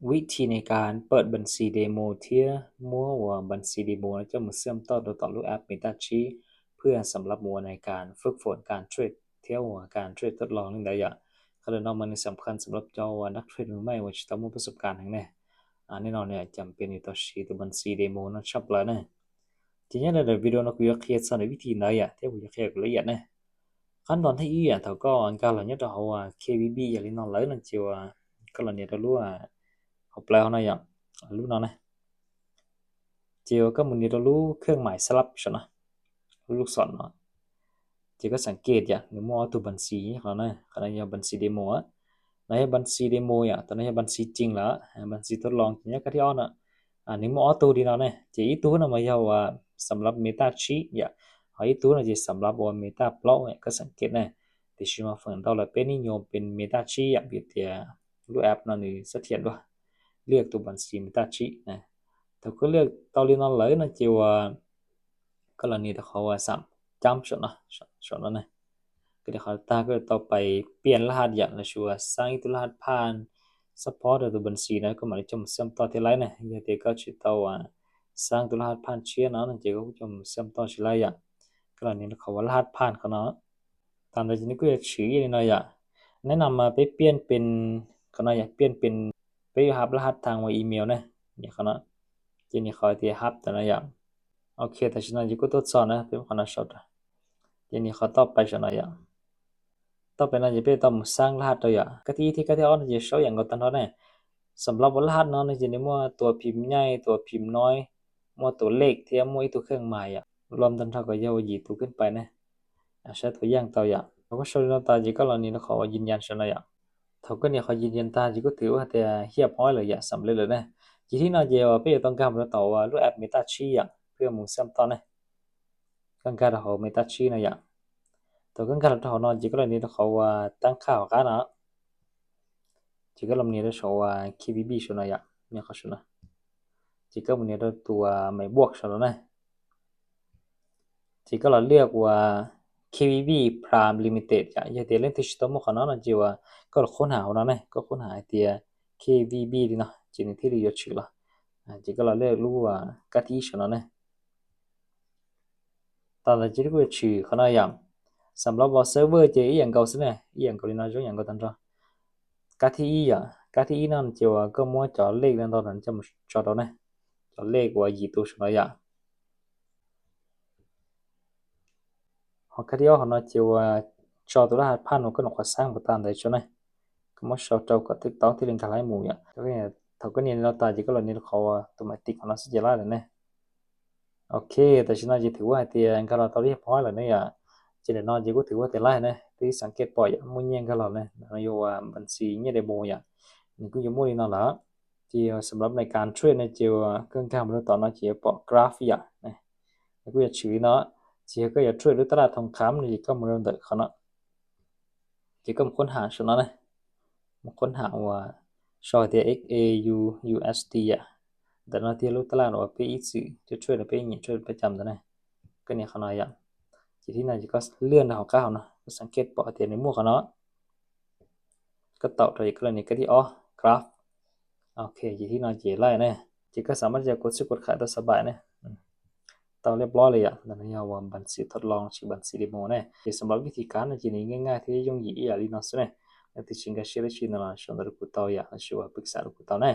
วิธีในการเปิดบัญชี demo thiab muab uas บัญชี demo no coj mus เชื่อมต่อ rau tom lub app Meta 七 เพื่อสำหรับ uas ในการฝึกฝนการ trade thiab การ trade ทดลอง li ntawd yom. Qhov no mas nws สำคัญ สำหรับ cov uas นัก trade มือใหม่ uas tsis tau muaj ประสบการณ์ heev ne. Nej no nws cam pes nws tau siv tus บัญชี demo no tshaj plaws ne. Ces nyob rau daim video no kuv yuav qhia txog ntawm วิธี ntawd yom, thiab kuv yuav qhia kom ละเอียด ne. Qab no thib ib yom, thaum koj nkag los nyob rau hauv KBB yog li no lawm no ces uas koj los nias rau lub hauv plawv hauv no yom, lub no ne. Ces uas koj mus nias rau lub เครื่องหมายสลับ saum no, lub ลูกศร no. Ces koj สังเกต yom, nws muaj ob tug บัญชี qhov no, qhov no yog บัญชี demo, no yog บัญชี demo yom, tam no yog บัญชี จริง lawm, บัญชี ทดลอง ces nyob kab thib ob no. Nws muaj ob tug li no ne, ces ib tug no mas yog uas สำหรับ Meta 七 yom, ho ib tug no ces สำหรับ uas Meta สี่ yom, koj สังเกต ne. Tiam sis mas feem ntau lawm peb niaj nyuam pes Meta 七 yom, vim tias lub app no nws เสถียร dua. เลือกตัวบัญชี Meta 七 ne. Thaum koj เลือก tau li no lawm no ces uas koj los nias rau qhov uas สาม jab saum no, saum no ne. Koj nias qhov tag koj tau pais เปลี่ยนรหัส yom, los sis uas สร้าง ib tug รหัสผ่าน support rau tus บัญชี no koj mam li coj mus เชื่อมต่อ thiab laib ne. Yog tias koj tsis tau uas สร้าง tus รหัสผ่าน tshiab no no ces koj kuj coj mus เชื่อมต่อ tsis laib yom. Koj los nias rau qhov uas รหัสผ่าน qhov no. Tas ntawd ces nws kuj yuav tshwm ib yam li no yom. Neb no mas peb เปลี่ยนเป็น, qhov no yom, เปลี่ยนเป็น, peb yuav รับรหัส ทาง uas email ne. Nias qhov no, ces nias qhov tias รับ ntawm no yom. Ok, tam sim no ces kuj tuaj txog na, peb muab qhov no sau rau. Ces nias qhov toj pais saum no yom. Toj pais no ces peb tau mus สร้างรหัส rau yom. Kab thib ib thiab kab thib ob no ces saib yam nkaus tag nrho ne. สำหรับ rau รหัส no no ces nws muaj ตัวพิมพ์ใหญ่ ตัวพิมพ์น้อย, muaj ตัวเลข thiab muaj ib tug เครื่องหมาย yom. Lom tag nrho kom yog uas yim tus ขึ้นไป ne. Saib tus yaj tau yom. Thaum koj sau li no tas ces koj los nias rau qhov uas ยืนยัน saum no yom. Thaum koj nias qhov ยืนยัน tas ces kuj thwm ua hais tias เรียบร้อย lawm yom, สำเร็จ lawm ne. Ces thib no ces uas peb yuav tau nkag mus rau tom uas lub app Meta 七 yom, peb yuav mus เชื่อมต่อ ne. Koj nkag rau hauv Meta 七 no yom. Thaum koj nkag los rau hauv no ces koj los nias rau qhov uas ตั้งค่า hauv qab no. Ces koj los nias rau saum uas KBB saum no yom, nias qhov saum no. Ces koj mus nias rau tus uas หมายบวก saum no na. Ces koj los เลือก uas KBB Prime Limited yom, yog tias leej twg tsis tau muaj qhov no no ces uas koj los ค้นหา hauv no ne, koj ค้นหา hais tias KBB li no ces nws thiaj li yuav tshwm los. Ces koj los เลือก lub uas kab thib ib saum no ne. Tas ntawd ces kuj yuav tshwm qhov no yom. สำหรับ uas server ces ib yam nkaus xwb ne, ib yam nkaus li no, zoo yam nkaus tag nrho. Kab thib ib yom, kab thib ib no ces uas koj muab cov เลข no ntau no coj mus tso rau ne, cov เลข uas yim tus saum no yom. Ho kab thib ob hauv no ces uas tso tus รหัสผ่าน uas koj nyuam qhuav สร้าง mus tas ntawd tso ne. Koj muab sau rau kom twb tau thiaj li nkag laib mus yom. Thaum koj nias li no tas ces koj los nias qhov tus หมายติด hauv no xwb ces laib lawm ne. Ok, tam sim no ces thwm ua hais tias nkag los tau เรียบร้อย lawm ne yom. Ces ntawm no ces kuj thwm ua tias laib ne, twb สังเกต pom yom, muaj nyiaj nkag los ne. Ntawm no yog uas บัญชี nyiaj demo yom, nws kuj yuav muaj li no lawm. Ces สำหรับ ในการ trade นะ ces uas koj nkag mus rau tom no ces yuav pom graph yom. Nws kuj yuav tshwm li no. Ces yog koj yuav เทรด lub ตลาดทองคำ no ces koj mus rau ntawm qhov no. Ces koj mus ค้นหา saum no na, mus ค้นหา uas sau hais tias XAU USD yom. Ntawm no tiag lub ตลาด uas peb ib txwm เทรด no peb nyiam เทรด peb cam ntawd na. Koj nias qhov no yom. Ces thib no ces koj เลื่อน rau hauv qab hauv no, koj สังเกต pom hais tias nws muaj qhov no. Koj taum rau ces koj los nias kab thib ob, graph. Ok, ces thib no ces laib ne. Ces koj สามารถ จะกดซื้อกดขาย tau สบาย ne. Tau เรียบร้อย lawm yom, ntawm no yog uas บัญชีทดลอง los sis บัญชี demo ne. Ces สำหรับ วิธีการ no ces nws ง่ายๆ thiab yooj yim ib yam li no xwb ne. Leej twg tsis nkag siab dab tsi no los sau ntawv rau kuv tau yom, los sis uas ปรึกษา rau kuv tau ne.